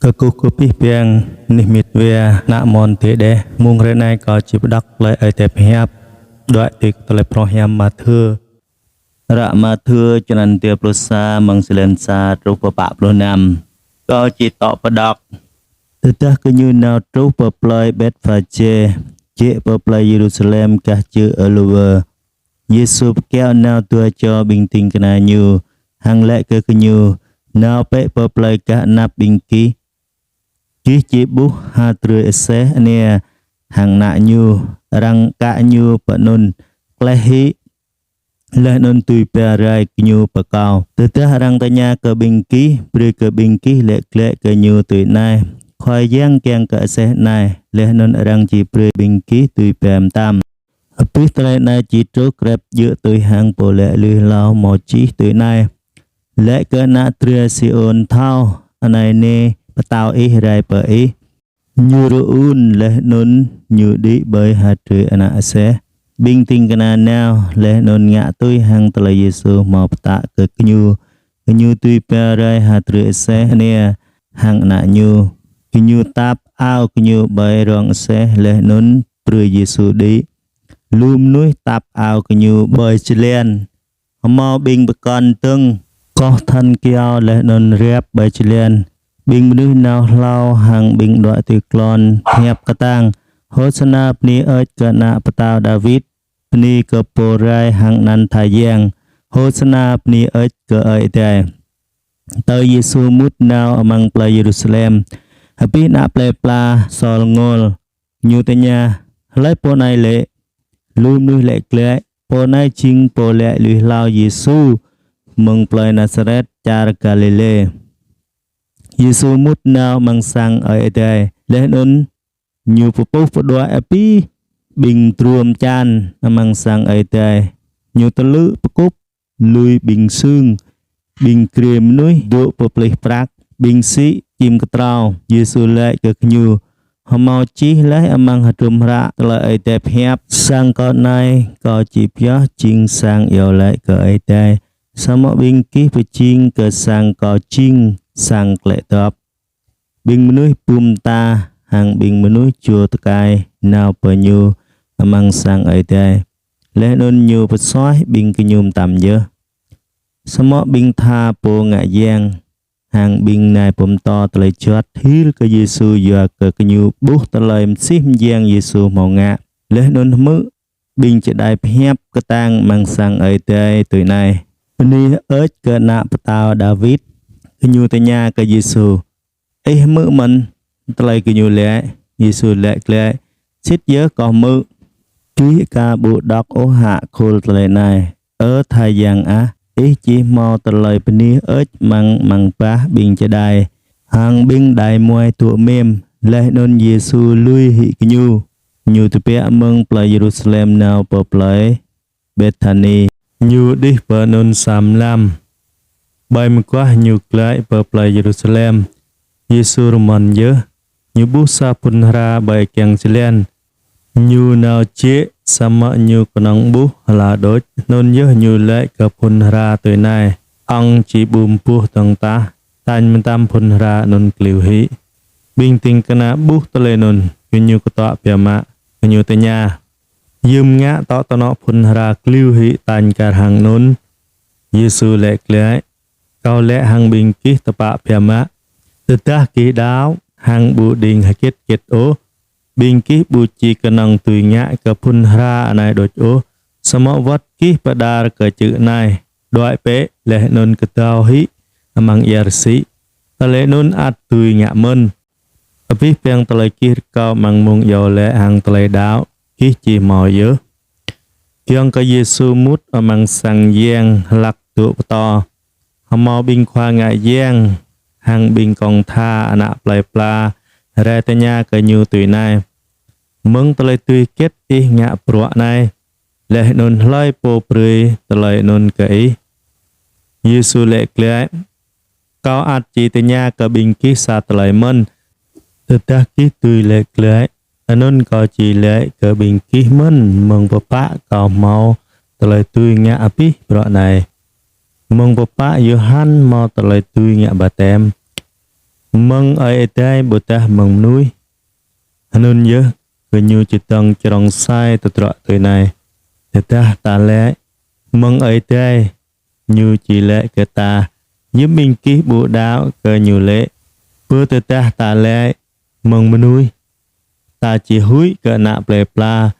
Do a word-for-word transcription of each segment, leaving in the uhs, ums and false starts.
Kơkuh kơ abih bang neh met wa, ană mơnuih tơdeh. Mông hrơi anai kâo či pơđŏk tơlơi Ơi Adai pơhiăp, đuaĭ tui tơlơi phrâo hiam Mathiơ. Hră Mathiơ črăn dua pluh sa, mơ̆ng čơlan sa truh pơ pă pluh năm. Kâo či tŏ pơđŏk. Tơdah gơñu nao truh pơ plơi Betphagê, jĕ pơ plơi Yêrusalem gah čư̆ Ôliwơ, Yêsu pơkiaŏ nao dua čô ƀing ding kơna Ñu, hăng laĭ kơ gơñu: Nao bĕ pơ plơi gah anăp ƀing gih. Gih či ƀuh ha drơi aseh ania hăng ană ñu, arăng kă ñu pơ anŭn. Kleh hĭ, laih anŭn dưi ba rai gơñu pơ Kâo. Tơdah arăng tơña kơ ƀing gih, brơi kơ ƀing gih laĭ glaĭ kơ ñu tui anai: Khua Yang kiăng kơ aseh anai, laih anŭn arăng či brơi ƀing gih dưi ba mơtam. Abih tơlơi anai či truh krep djơ̆ tui hăng pô laĭ lui hlâo hmâo čih tui anai: Laĭ kơ ană drơi Siôn thâo: Anai nê, pơtao ih rai pơ ih, Ñu rơun laih anŭn Ñu đĭ ƀơi ha drơi ană aseh. Ƀing ding kơna nao laih anŭn ngă tui hăng tơlơi Yêsu hmâo pơtă kơ gơñu. Gơñu dưi ba rai ha drơi aseh ania hăng ană ñu. Gơñu tap ao gơñu ƀơi rŏng aseh laih anŭn brơi Yêsu đĭ. Lu mơnuih tap ao gơñu ƀơi jơlan. Hmâo ƀing pơkŏn dơ̆ng, koh than kyâo laih anŭn riap ƀơi jơlan. Ƀing mơnuih nao hlâo hăng ƀing đuaĭ tui klon pơhiăp kơtang: Hôsana, bơni hơơč kơ ană pơtao Dawid, bơni kơ Pô rai hăng anăn Khua Yang. Hôsana, bơni hơơč kơ Ơi Adai. Tơl Yêsu mŭt nao amăng plơi Yêrusalem, abih ană plei pla sol ngol. Ñu tơña: Hlơi pô anai lĕ? Lu mơnuih laĭ glaĭ: Pô anai jing pô laĭ lui hlâo Yêsu, mơ̆ng plơi Nasaret, čar Galilê. Yêsu mŭt nao amăng sang Ơi Adai, laih anŭn Ñu pơpuh pơđuaĭ abih ƀing druôm čan amăng sang Ơi Adai. Ñu tơlư̆ pơkŭp lui ƀing sưng, ƀing grê mơnuih dŏ pơplih prăk, ƀing sĭ čim kơtrâo. Yêsu laĭ kơ gơñu: Hmâo čih laih amăng hơdrôm hră tơlơi Ơi Adai pơhiăp: Sang Kâo anai, Kâo či pioh jing sang iâu laĭ kơ Ơi Adai, samơ̆ ƀing gih pơjing kơ sang Kâo jing sang klĕ dŏp. Ƀing mơnuih bum ta hăng ƀing mơnuih čô tơkai nao pơ Ñu amăng sang Ơi Adai, laih anŭn Ñu pơsuaih ƀing gơñu mơtam yơh. Samơ̆ ƀing tha pô ngă yang hăng ƀing nai pơtô tơlơi juăt hil kơ Yêsu, yua kơ gơñu ƀuh tơlơi mơsih mơyang Yêsu hmâo ngă, laih anŭn hmư̆ ƀing čơđai pơhiăp kơtang amăng sang Ơi Adai tui anai: Bơni hơơč kơ ană pơtao Dawid. Gơñu tơña kơ Yêsu: Ih hmư̆ mơ̆n tơlơi gơñu laĭ? Yêsu laĭ glaĭ: Sĭt yơh Kâo hmư̆. Gih aka ƀu đŏk ôh hă khul tơlơi anai: Ơ Khua Yang ah, Ih či hmâo tơlơi bơni hơơč amăng, amăng bah ƀing čơđai hăng ƀing đai muai dŏ mêm. Laih anŭn Yêsu lui hĭ gơñu, Ñu tơbiă mơ̆ng plơi Yêrusalem nao pơ plơi Bêthani. Ñu đih pơ anŭn sa mlam. Ƀơi mơguah Ñu glaĭ pơ plơi Yêrusalem, Yêsu rơmơ̆n yơh. Ñu ƀuh sa phŭn hra ƀơi kiăng jơlan. Ñu nao jĕ, samơ̆ Ñu kơnơ̆ng ƀuh hla đôč. Anŭn yơh Ñu laĭ kơ phŭn hra tui anai: Ŏng či ƀu mơboh dơ̆ng tah, tañ mơtam phŭn hra anŭn kliu hĭ. Ƀing ding kơna ƀuh tơlơi anŭn, gơñu kơtuă biă mă. Gơñu tơña: Hiư̆m ngă tŏ tơnŏ phŭn hra kliu hĭ tañ kar hăng anŭn? Yêsu laĭ glaĭ: Kâo laĭ hăng ƀing gih tơpă biă mă, tơdah gih đaŏ hăng ƀu đing hơget hơget ôh, ƀing gih ƀu či kơnơ̆ng dưi ngă kơ phŭn hra anai đôč ôh, samơ̆ wơ̆t gih pơđar kơ čư̆ anai: Đuaĭ bĕ laih anŭn kơdâo hĭ amăng ia rơsĭ, tơlơi anŭn ăt dưi ngă mơ̆n. Abih bang tơlơi gih rơkâo amăng mông iâu laĭ hăng tơlơi đaŏ, gih či hmâo yơh. Giŏng kơ Yêsu mŭt amăng sang yang hlăk dŏ pơtô, hmâo ƀing khua ngă yang hăng ƀing kông tha ană plei pla rai tơña kơ Ñu tui anai: Mơ̆ng tơlơi tui hơget Ih ngă bruă anai? Laih anŭn hlơi pô brơi tơlơi anŭn kơ Ih? Yêsu laĭ glaĭ: Kâo ăt či tơña kơ ƀing gih sa tơlơi mơ̆n. Tơdah gih dưi laĭ glaĭ, anŭn Kâo či laĭ kơ ƀing gih mơ̆n mơ̆ng pơpă Kâo hmâo tơlơi dưi ngă abih bruă anai, mơ̆ng pơpă Yôhan hmâo tơlơi dưi ngă baptem, mơ̆ng Ơi Adai ƀôdah mơ̆ng mơnuih? Anŭn yơh gơñu čơdơ̆ng črông sai tơdruă tui anai: Tơdah ta laĭ: Mơ̆ng Ơi Adai, ñu či laĭ kơ ta: Hiư̆m ƀing gih ƀu đaŏ kơ ñu lĕ? Bơ tơdah ta laĭ: Mơ̆ng mơnuih, ta či huĭ kơ ană plơi pla,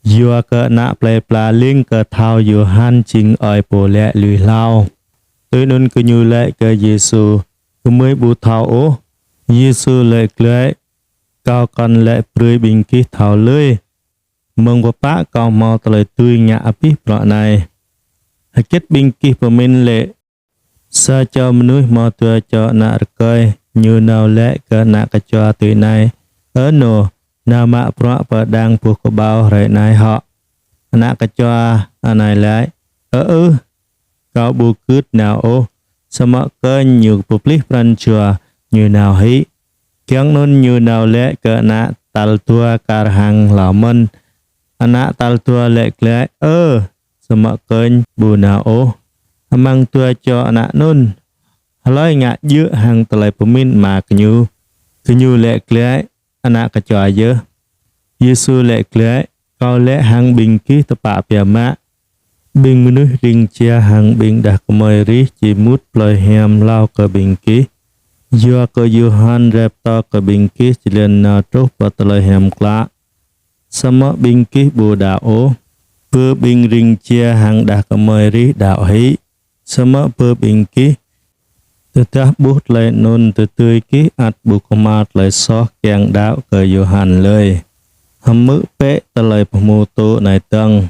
yua kơ ană plơi pla lêng kơ thâo Yôhan jing ơi pô laĭ lui hlâo. Tui anŭn gơñu laĭ kơ Yêsu: Gơmơi ƀu thâo ôh. Yêsu laĭ glaĭ: Kâo kŏn laĭ brơi ƀing gih thâo lơi, mơ̆ng pơpă Kâo hmâo tơlơi dưi ngă abih bruă anai. Hơgĕt ƀing gih pơmĭn lĕ? Sa čô mơnuih hmâo dua čô ană rơkơi. Ñu nao laĭ kơ ană kơčua tui anai: Ơ nô, nao mă bruă pơ đang boh kơƀâo hrơi anai hŏ. Ană kơčua anai laĭ: Ơ ưh, kâo ƀu gưt nao ôh. Samơ̆ kơnh ñu pơplih pran jua, ñu nao hĭ. Giŏng anŭn ñu nao laĭ kơ ană tal dua kar hăng hlâo mơ̆n. Ană tal dua laĭ glaĭ: Ơ, samơ̆ kơnh ƀu nao ôh. Amăng dua čô ană anŭn, hlơi ngă djơ̆ hăng tơlơi pơmĭn ama gơñu? Gơñu laĭ glaĭ: Ană kơčua yơh. Yêsu laĭ glaĭ: Kâo laĭ hăng ƀing gih tơpă biă mă, ƀing mơnuih ring jia hăng ƀing đah kơmơi rih či mŭt plơi hiam hlâo kơ ƀing gih. Yua kơ Yôhan rai pơtô kơ ƀing gih jơlan nao truh pơ tơlơi hiam klă, samơ̆ ƀing gih ƀu đaŏ ôh. Bơ ƀing ring jia hăng đah kơmơi rih đaŏ hĭ, samơ̆ bơ ƀing gih, tơdah ƀuh tơlơi anŭn tơdơi gih ăt ƀu kơhma̱l tơlơi soh kiăng đaŏ kơ Yôhan lơi. Hmư̆ bĕ tơlơi pơhmutu anai dơ̆ng.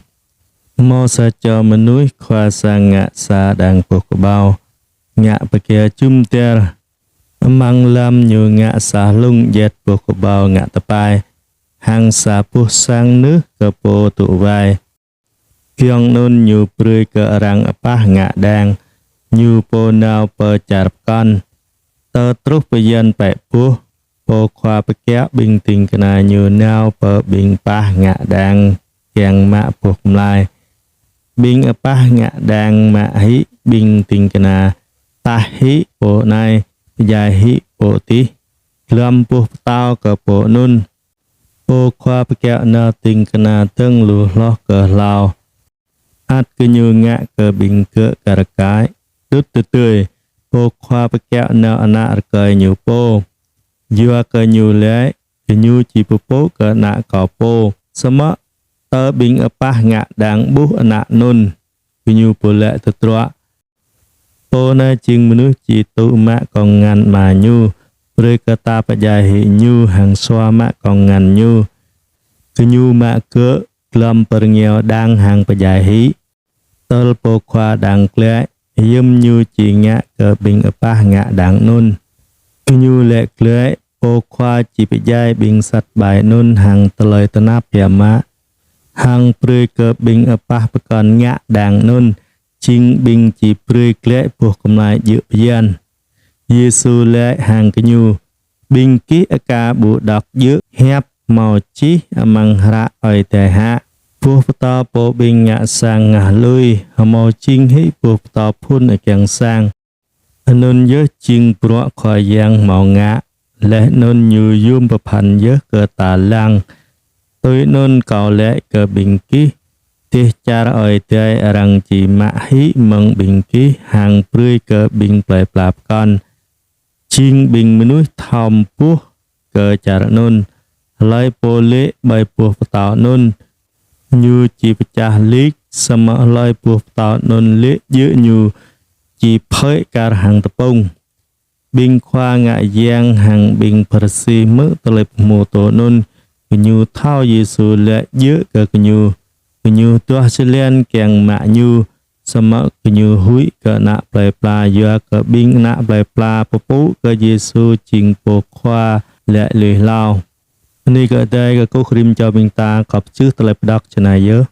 Hmâo sa čô mơnuih khua sang ngă sa đang boh kơƀâo, ngă pơkia jum dar. Amăng lăm ñu ngă sa hlung djĕt boh kơƀâo ngă tơpai, hăng sa boh sang nưh kơ pô tŭ wai. Giŏng anŭn ñu brơi kơ arăng apah ngă đang, ñu pô nao pơ čar pơkŏn. Tơ truh bơyan pĕ boh, pô khua pơkiaŏ ƀing ding kơna ñu nao pơ ƀing apah ngă đang kiăng mă boh kơmlai. Ƀing apah ngă đang mă hĭ ƀing ding kơna, taih hĭ pô anai, pơdjai hĭ pô adih, glŏm boh pơtâo kơ pô anŭn. Pô khua pơkiaŏ nao ding kơna dơ̆ng lu hloh kơ hlâo, ăt gơñu ngă kơ ƀing gơ̆ kar kaĭ. Đŭt tơdơi, pô khua pơkiaŏ nao ană rơkơi ñu pô, yua kơ ñu laĭ: Gơñu či pơpŭ kơ ană kâo pô. Samơ̆ tơ ƀing apah ngă đang ƀuh ană anŭn, gơñu pơlaĭ tơdruă: Pô anai jing mơnuih či tŭ mă kông ngăn ama ñu, brơi kơ ta pơdjai hĭ ñu hăng sua mă kông ngăn ñu. Gơñu mă gơ̆, glŏm pơrơngiao đang hăng pơdjai hĭ. Tơl pô khua đang glaĭ, hiư̆m ñu či ngă kơ ƀing apah ngă đang anŭn? Gơñu laĭ glaĭ: Pô khua či pơdjai ƀing sat ƀai anŭn hăng tơlơi tơnap biă mă, hăng brơi kơ ƀing apah pơkŏn ngă đang anŭn, jing ƀing či brơi glaĭ boh kơmlai djơ̆ bơyan. Yêsu laĭ hăng gơñu: Ƀing gih aka ƀu đŏk djơ̆ hiăp hmâo čih amăng hră Ơi Adai hă: Boh pơtâo pô ƀing ngă sang ngă lui, hmâo jing hĭ boh pơtâo phŭn kiăng sang. Anŭn yơh jing bruă Khua Yang hmâo ngă, laih anŭn Ñu yôm pơphan yơh kơ ta lăng. Tui anŭn kâo laĭ kơ ƀing gih, dêh čar Ơi Adai arăng či mă hĭ mơ̆ng ƀing gih hăng brơi kơ ƀing plơi pla pơkŏn, jing ƀing mơnuih thâo boh kơ čar anŭn. Hlơi pô lê̆ ƀơi boh pơtâo anŭn, ñu či pơčah lik, samơ̆ hlơi boh pơtâo anŭn lê̆ djơ̆ ñu, či phơi kar hăng tơpŭng. Ƀing khua ngă yang hăng ƀing Pharisi hmư̆ tơlơi pơhmutu anŭn, gơñu thâo Yêsu laĭ djơ̆ kơ gơñu. Gơñu duah jơlan kiăng mă Ñu, samơ̆ gơñu huĭ kơ ană plơi pla, yua kơ ƀing ană plơi pla pơpŭ kơ Yêsu jing pô khua laĭ lui hlâo. Bơni kơ Ơi Adai, kơkuh rĭm čô ƀing ta kŏp čih tơlơi pơđŏk čơnai yơh.